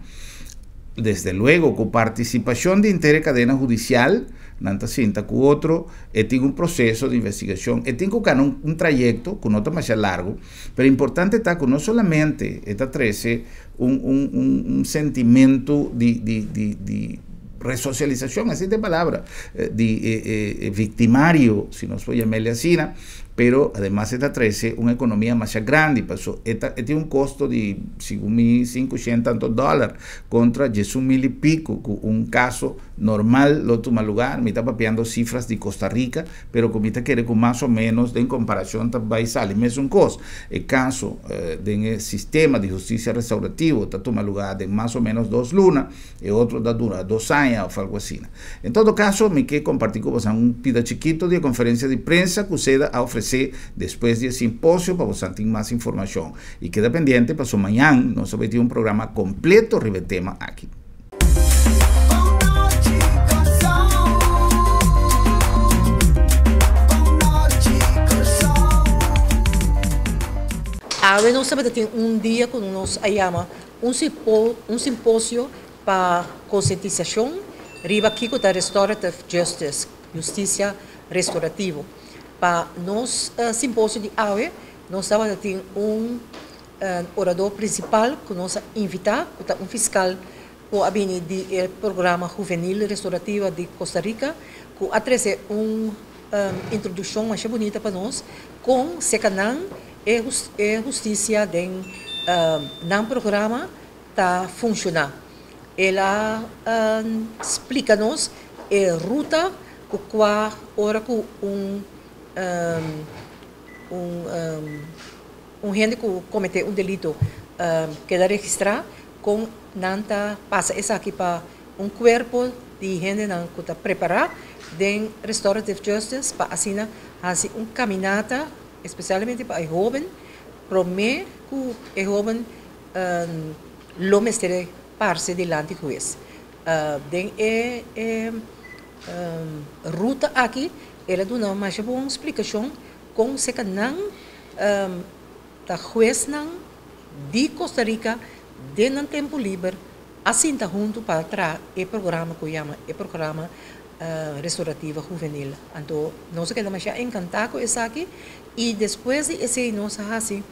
Desde luego ku partisipashon di henter e kadena hudisial, nan ta sinta ku otro, e tin un proseso di investigashon, e tin ku kana un trayekto ku no ta masha largu, pero importante ta ku no solamente e ta trese un un un un sentimentu di di di di resosialisashon, así ta e palabra, di e e e viktimario, si nos por yam'el asina, Pero ademas e ta trece un economia masha grandi paso e ta e tin un costo di segun mi sinku shen tanto dollar contra diesun mil y pico cu un caso normal lo tuma lugar. Mi ta papiando cifras di Costa Rica pero cu mi ta kere cu mas o menos den comparacion ta bay sali mesun cos. E caso den e sistema di husticia restaurativo ta tuma lugar den mas o menos dos luna. E otro ta dura dos aña of algo asina. En todo caso, mi ke comparti cu bosan un pida chikito di e conferencia di prensa cu seda a ofrece despues di e simposio pa bosan tin mas informacion. Y keda pendiente paso mañan nos ta bay tin un programa completo riba e tema aki. Awe nos tabata tin un dia cu nos a yama un simposio. Pa konsientisashon riba kiko ta restorative justice, hustisia restorativo. Pa nos simposio di awe, nos tabatin un oradó prinsipal ku nos a invitá, ku ta un fiskal ku a bini di e programa huvenil restorativo di Costa Rica, ku a trese un introdukshon masha bunita pa nos, kon serka nan e hustisia den nan programa ta funshoná. El a splika nos e ruta ku kua ora ku un un un hende ku kometé un delito keda registrá, kon nan ta pasa esaki pa un kuerpo di hendenan ku ta prepará den restorative justice pa asina hasi un kaminata espesialmente pa e hóben promé ku e hóben lo mester parse dilanti hues. Den e ruta aki el a duna masha bon splikashon kon seka nan ta huesnan di Costa Rica den nan tempu liber a sinta huntu pa traha e programa ku yama e programa Restaurativa Huvenil. Anto nos a keda masha enkantá ku esaki i despues di esei nos a hasi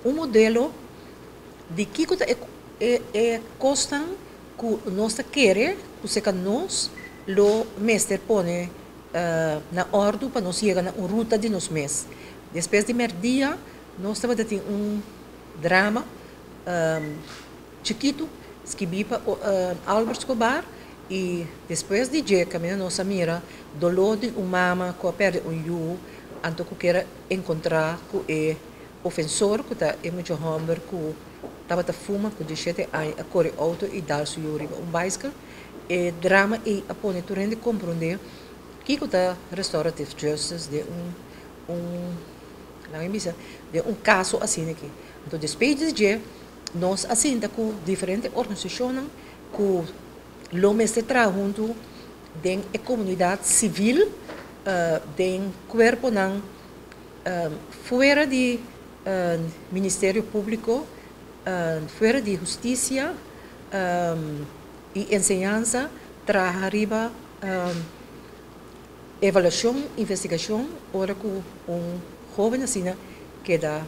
un modelo di kiko ta e kosnan ku nos ta kere ku seka nos lo mester pone na òrdu pa nos yega na un ruta di nos mes. Despues di mèrdia nos tabata tin un drama chikitu skibí pa Albert Escobar i despues di dje kaminda nos a mira doló di un mama ku a pèrdè un yu anto ku kier a enkontrá ku e ofensor ku ta e mucha hòmber ku tabata fuma ku dieshete aña a kore outo i dal su yu riba un baiskel. E drama ei a pone tur hende komprondé kiko ta restorative justice den un un laga mi bisa den un kaso asina aki. Anto despues di dje nos a sinta ku diferente organisashonnan ku lo mester traha huntu den e komunidat sivil den kuerponan fuera di Ministerio Públiko, fuera di hustisia i enseñansa traha riba evaluashon, investigashon ora ku un hóben asina keda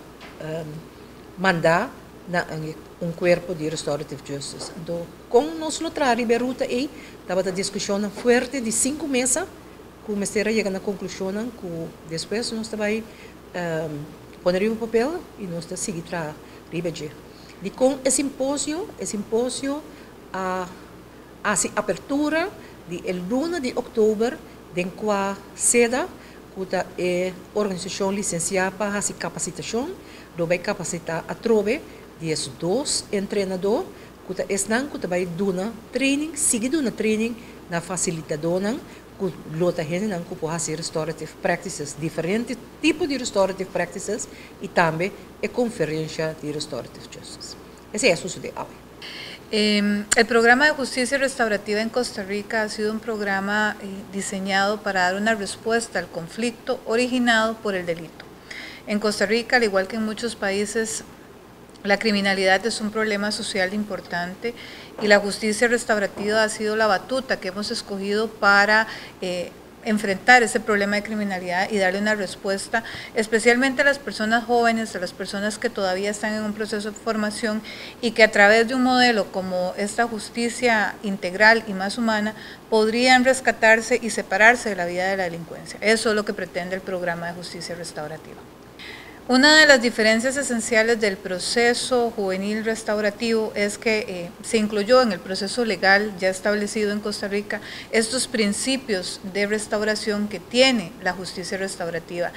mandá na un kuerpo di restorative justice. Anto kon nos lo traha riba e ruta ei? Tabata diskushonnan fuerte di sinku mesa ku mester a yega na konklushonnan ku despues nos ta bai pone riba papel i nos ta sigui traha riba dje. Dikon e simposio? E simposio a hasi apertura di e luna di òktober den kua seda ku ta e organisashon lisensiá pa hasi kapasitashon lo bai kapasitá atrobe 12 entrenadó ku ta esnan ku ta bai duna training, sigui duna training na fasilitadónan ku lo ta hendenan ku por hasi restorative practices, diferente tipo di restorative practices i tambe e konferensha di restorative justice. Esei a sosodé awe. El programa de justicia restaurativa en Costa Rica ha sido un programa diseñado para dar una respuesta al conflicto originado por el delito. En Costa Rica, al igual que en muchos países, la criminalidad es un problema social importante y la justicia restaurativa ha sido la batuta que hemos escogido para enfrentar ese problema de criminalidad y darle una respuesta, especialmente a las personas jóvenes, a las personas que todavía están en un proceso de formación y que a través de un modelo como esta justicia integral y más humana podrían rescatarse y separarse de la vida de la delincuencia. Eso es lo que pretende el programa de justicia restaurativa. Una de las diferencias esenciales del proceso juvenil restaurativo es que se incluyó en el proceso legal ya establecido en Costa Rica estos principios de restauración que tiene la justicia restaurativa.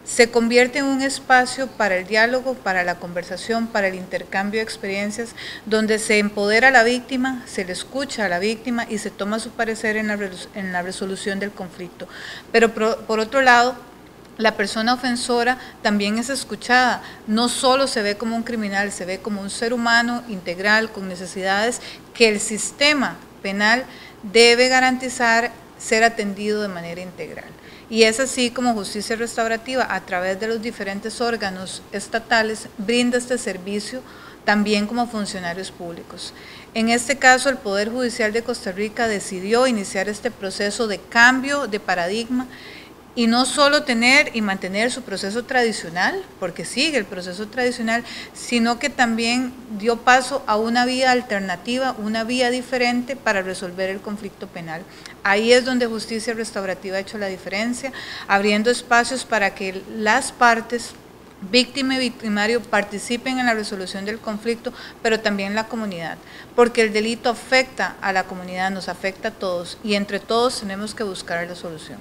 Se convierte en un espacio para el diálogo, para la conversación, para el intercambio de experiencias, donde se empodera a la víctima, se le escucha a la víctima y se toma su parecer en la resolución del conflicto. Pero por otro lado, la persona ofensora también es escuchada, no solo se ve como un criminal, se ve como un ser humano integral con necesidades que el sistema penal debe garantizar ser atendido de manera integral. Y es así como Justicia Restaurativa, a través de los diferentes órganos estatales, brinda este servicio también como funcionarios públicos. En este caso, el Poder Judicial de Costa Rica decidió iniciar este proceso de cambio de paradigma y no solo tener y mantener su proceso tradicional, porque sigue el proceso tradicional, sino que también dio paso a una vía alternativa, una vía diferente para resolver el conflicto penal. Ahí es donde justicia restaurativa ha hecho la diferencia, abriendo espacios para que las partes, víctima y victimario, participen en la resolución del conflicto, pero también la comunidad, porque el delito afecta a la comunidad, nos afecta a todos y entre todos tenemos que buscar la solución.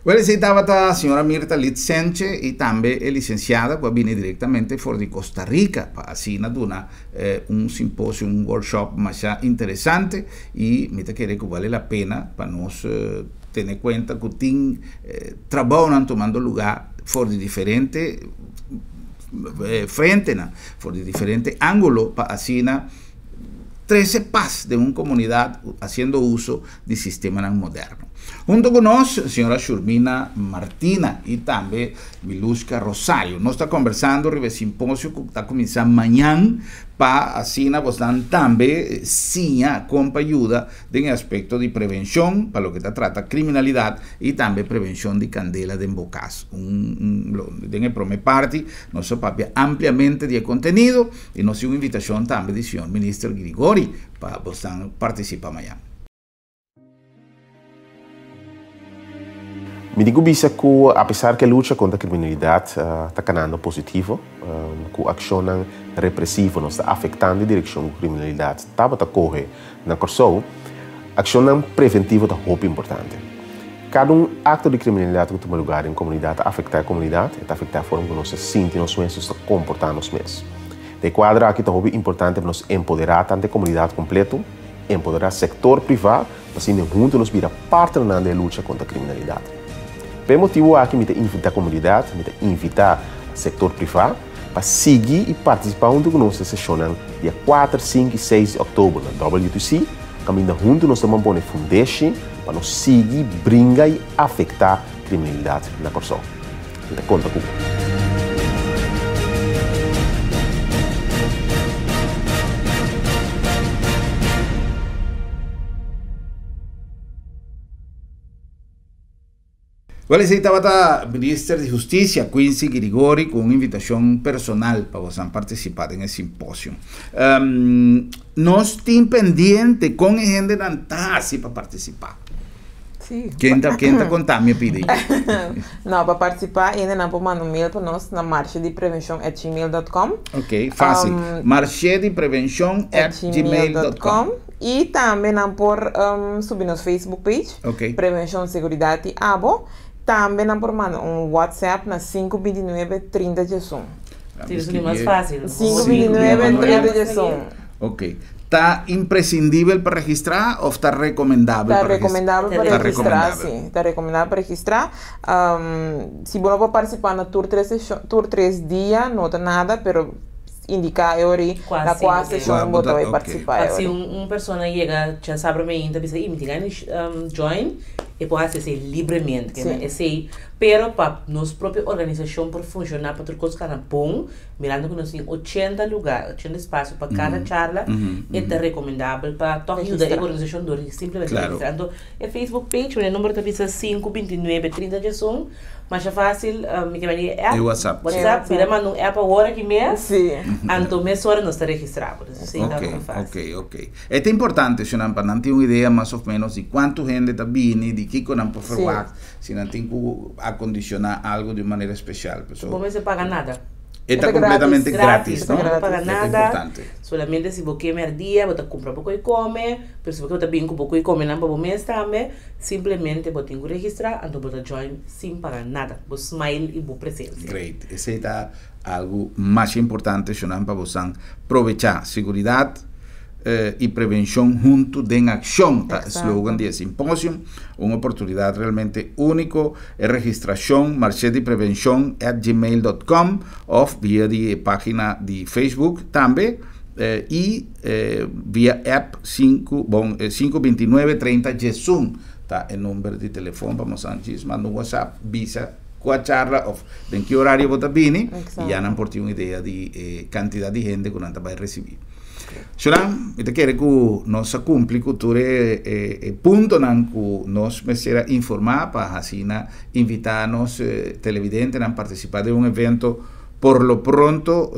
Wel, esei tabata señora Mirta Litsenche i tambe e lisensiada ku a bini direktamente for di Costa Rica pa asina duna un simposio, un workshop masha interesante i mi ta kere ku bale la pena pa nos tene kuenta ku tin trabounan tumando lugá for di diferente frentenan, for di diferente ángulo pa asina trese pas den un komunidat hasiendo uso di sistemanan moderno. Hunto ku nos, señora Shurmina Martina i tambe Miluska Rosario. Nos ta kombersando riba e simposio ku ta kuminsá mañan pa asina bosnan tambe siña kon pa yuda den e aspekto di prevenshon pa loke ta trata kriminalidat i tambe prevenshon di kandela den bo kas. Un den e promé parti nos a papia ampliamente di e kontenido i nos tin un invitashon tambe di señor Minister Grigori pa bosnan partisipá mañan. Mi tin ku bisa ku apesar ku e lucha kontra kriminalidat ta kanando positivo, ku akshonnan represivo nos ta afektando e direkshon ku kriminalidat tabata kohe na Kòrsou, akshonnan preventivo ta hopi importante. Kada un akto di kriminalidat ku tuma lugar den komunidat ta afektá e komunidat, e ta afektá e forma ku nos ta sinti nos mes, nos ta komportá nos mes. Den e kuadro aki ta hopi importante pa nos empoderá tantu e komunidat kompleto, Empoderá sektor privá pa asina huntu nos bira partnernan den e lucha kontra kriminalidat. Pa e motibu aki mi ta invitá komunidat, mi ta invitá sektor privá pa sigui i partisipá huntu ku nos den seshonnan dia kuater, sinku i seis di òktober na WTC, kaminda huntu nos ta ban pone fundeshi pa nos sigui bringa i afektá kriminalidat na Kòrsou. Mi ta konta ku bo. Wel esei tabata Minister di Husticia Quincy Girigori cu un invitacion personal pa bosan participa den e simposio. Nos tin pendiente con e hendenan ta haci pa participa. Sí. Ken ta, ken ta konta mi a pidi? No, pa partisipá hende nan por manda un mail pa nos na marchediprevencion@gmail.com. Ok, fácil. Marchediprevencion@gmail.com. I tambe nan por subi nos Facebook page, Ok. Prevencion Seguridad i Abo. Tambe nan por manda un WhatsApp na sinku bintinuebe 30 diesun. Sí, eso ta mas fácil. 529 30 diesun. Ok. Ta imprescindibel pa registrá of ta recomendabel Ta pa registrá? recomendabel pa Ta registrá, recomendabel. sí. Ta recomendabel pa registrá. Si bo no por participá na tur tres seshon, tur tres dia, no ta nada, pero indiká e ora ei Kua na si kua bo ke. Kua seshon bo bo ta ta, bai ok. participá e Pa si ora ei. un persona yega djasabra meinta bisa, i mi tin gana di join, e por hasi esei libremente. Sí. Esei, pero pa nos propio organisashon por funshoná, pa tur kos kana bon, Mirando ku nos tin ochenta lugá, ochenta espasio pa kada charla, e ta rekomendabel pa tòg yuda e organisashon dor di simplemente registrá. Anto e Facebook page, e number ta bisa sinku binti nuebe trinta diesun, masha fásil, mi ke manda e app, WhatsApp, WhatsApp, mi ta manda un app awor aki mes, anto mesora nos ta registrá bo. Esei ta hopi fásil. Ok, ok. E ta importante, si nan, pa nan tin un idea mas òf ménos di kuantu hende ta bini, di kiko nan por ferwagt. Si nan tin ku akondishoná algu di un manera spesial. Bo mester paga nada. E ta kompletamente gratis, no? Bo no paga E ta nada. importante. Solamente si bo keme ardia, bo ta kumpra bo koi kome, pero si bo ke bo ta bin ku bo koi kome nan pa bo mes tambe, simplemente bo tin ku registrá, anto bo ta join sin paga nada. Bo smile i bo presensia. Great. Esei ta algu masha importante, shonnan, pa bosan probechá. Siguridat i prevenshon huntu den akshon ta e slogan di e simposium. Un oportunidat realmente úniko. E registrashon marchediprevencion at gmail dot com òf via di e página di Facebook tambe i via app sinku bon sinku bintinuebe treinta diesun. ta e number di telefòn pa boso manda un WhatsApp, bisa kua charla òf den ki orario bo ta bini i ya nan por tin un idea di e kantidat di hende ku nan ta bai risibí. Shunan, mi ta kere ku nos a kumpli ku tur e e puntonan ku nos mester a informá pa asina invitá nos televidentenan partisipá den un evento por lo pronto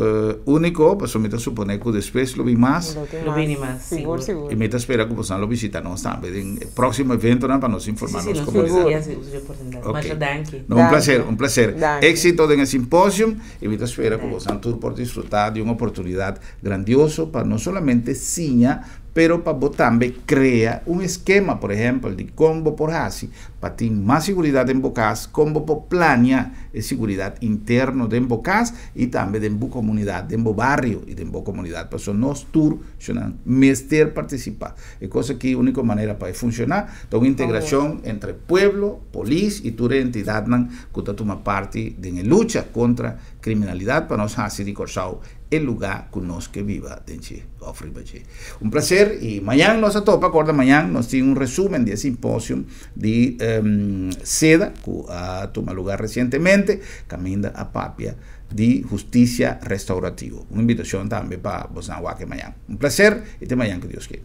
úniko, pasobra mi ta suponé ku despues lo bin mas. Lo bini mas, sigur. I mi ta spera ku bosonan lo bishita nos tambe den e próksimo eventonan pa nos informá nos komunidat. Si, si, si, si. Masha danki. No, un plaser, un plaser. Éksito den e simposium i mi ta spera ku bosonan tur por disfrutá di un oportunidat grandioso pa no solamente siña, pero pa bo tambe krea un eskema, por ehèmpel, di kon bo por hasi pa tin mas siguridat den bo kas, kon bo por plania e siguridat interno den bo kas i tambe den bo komunidat, den bo bario i den bo komunidat. Pasobra nos tur shonnan mester partisipá. E kos aki úniko manera pa e funshoná ta un integrashon entre pueblo, polis i tur e entidatnan ku ta tuma parti den e lucha kontra kriminalidat pa nos hasi di Kòrsou e lugá ku nos ke biba den dje òf riba dje. Un plaser i mañan nos a topa, kòrda mañan nos tin un resúmen di e simposium di seda ku a tuma lugá resientemente kaminda a papia di hustisia restaurativo. Un invitashon tambe pa bosnan wak e mañan. Un plaser i te mañan ku Dios ke.